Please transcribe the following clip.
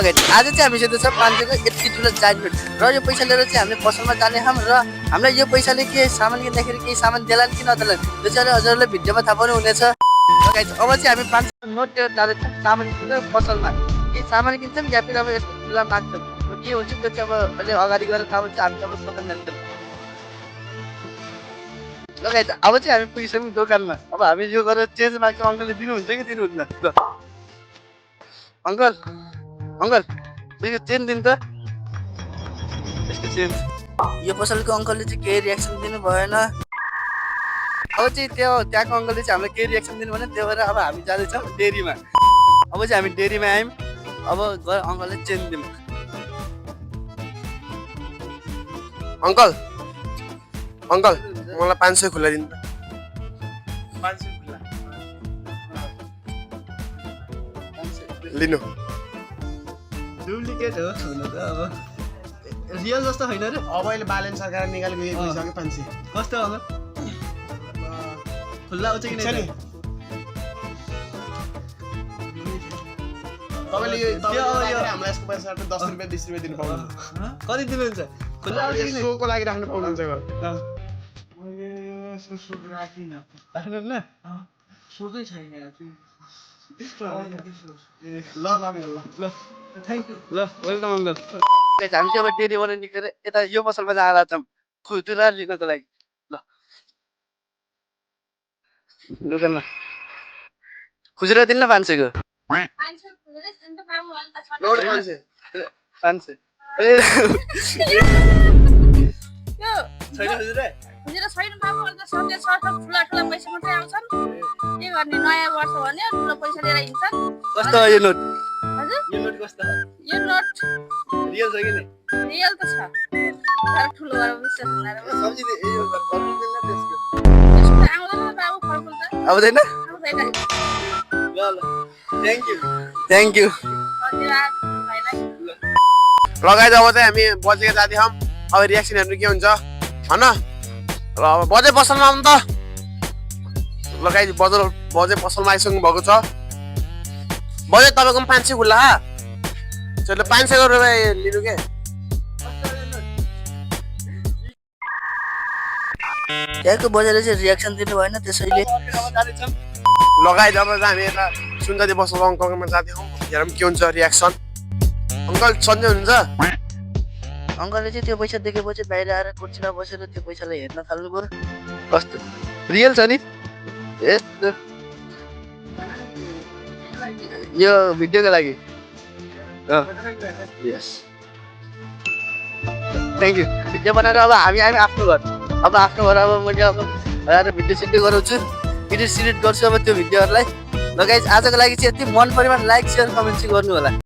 आज चाहिँ हामीसित छ 500 को यति ठुलो जाइन्ट नोट र यो पैसा लिएर चाहिँ हामीले पसलमा जाने हम र हामीलाई यो पैसाले के सामान किन्दाखेरि केही सामान देलान् कि नदेलान् त्यो चाहिँ हजुरहरूले भिडियोमा थाहा पाउनु हुनेछ। गाइस अब चाहिँ हामी 500 नोट डालेर सामान किन्न पसलमा के सामान किन्छौँ या फिर अब यस्तो खुला माग्छौँ के हुन्छ त्यो चाहिँ अब अहिले अगाडि गएर थाहा हुन्छ। हामी अब दोकान जान्छौँ। ल गाइस अब चाहिँ हामी पुगिसक्यौँ दोकानमा। अब हामी यो गरेर चेन्ज माग्छौँ। अङ्कलले दिनुहुन्छ कि दिनुहुन्न? ल अङ्कल अङ्कल यो चेन दिनु त। यसको चेन यो पसलको अङ्कलले चाहिँ केही रियाक्सन दिनु भएन। अब चाहिँ त्यहाँको अङ्कलले चाहिँ हामीलाई केही रियाक्सन दिनु भएन। त्यही भएर अब हामी जाँदैछौँ डेरीमा। अब चाहिँ हामी डेरीमा आयौँ। अब गएर अङ्कलले चेन दिउँ। अंकल अंकल मलाई 500 खुला दिनु। 500 खुला लिनु। डुप्लिकेट हो हुन त अब रियल जस्तो होइन रे। अब अहिले बालन सरकार निकालेको यो पैसा के 500 कस्तो हो खुल्ला आउँछ कि छैन? नै? तपाईले यो यो हामीलाई यसको पैसा 10 रुपैयाँ 20 रुपैयाँ दिनु पाउनुहुन्छ। कति दिनुहुन्छ? खुल्ला आउँछ कि नै? सोको लागि राख्नु पाउनुहुन्छ। राख्नु न सोकै छैन ल ल थ्याङ्क यू। ल वेलकम अङ्कल। हामी चाहिँ अब डेरीबाट निस्केर यता यो पसलमा जाँदा छौँ खुजुरा लिनको लागि। ल दोकानमा खुजुरा दिनु न 500 को। 500 छैन खुजुरा? खुजुरा छैन बाबु। अन्त सधैँ ठुला ठुला पैसा मात्रै आउँछन्। के गर्ने नयाँ वर्ष भन्यो ठुलो पैसा लिएर हिँड्छन्। कस्तो हो यो नोट? हजुर यो नोट कस्तो हो? यो नोट रियल छ कि नै? रियल त छ तर ठुलो गरेर विश्वास हुँदैन। सब्जी यो फर्मल दिन्न त्यसको यस्तो आउँदैन बाबु फलफुल त आउँदैन? आउँदैन। ल ल थ्याङ्क यू थ्याङ्क यू। धन्यवाद भाइलाई। लगाइद अब चाहिँ हामी बजेको जाँदै छौँ। अब रियाक्सन हेर्नु के हुन्छ हैन? र अब बजे पसलमा आउनु त। लगाइ बजे पसलमा आइसक्नु भएको छ। बजे तपाईको 500 खुल्ला हा। चलो 500 रुपैयाँ लिनु के। त्यहाँको बजारले चाहिँ रियाक्सन दिनु भएन त्यसैले लगाइद अब चाहिँ हामी यता सुन्दरी बसल अङ्कलकोमा जाँदै छौँ। हेरौँ के हुन्छ रियाक्सन। अङ्कल सन्चै हुनुहुन्छ? अङ्कलले चाहिँ त्यो पैसा देखेपछि बाहिर आएर कुर्सीमा बसेर त्यो पैसालाई हेर्न थाल्नु पर्यो। कस्तो रियल छ नि? यस्तो यो भिडियोको लागि यस थ्याङ्क यू। भिडियो बनाएर अब हामी आयौँ आफ्नो घर। अब आफ्नो घर अब मैले अब आएर भिडियो सिडियो गराउँछु। एडिट सिडिट गर्छु अब त्यो भिडियोहरूलाई। ल गाइस आजको लागि चाहिँ यति मन पऱ्यो भने लाइक सेयर कमेन्ट चाहिँ गर्नु होला।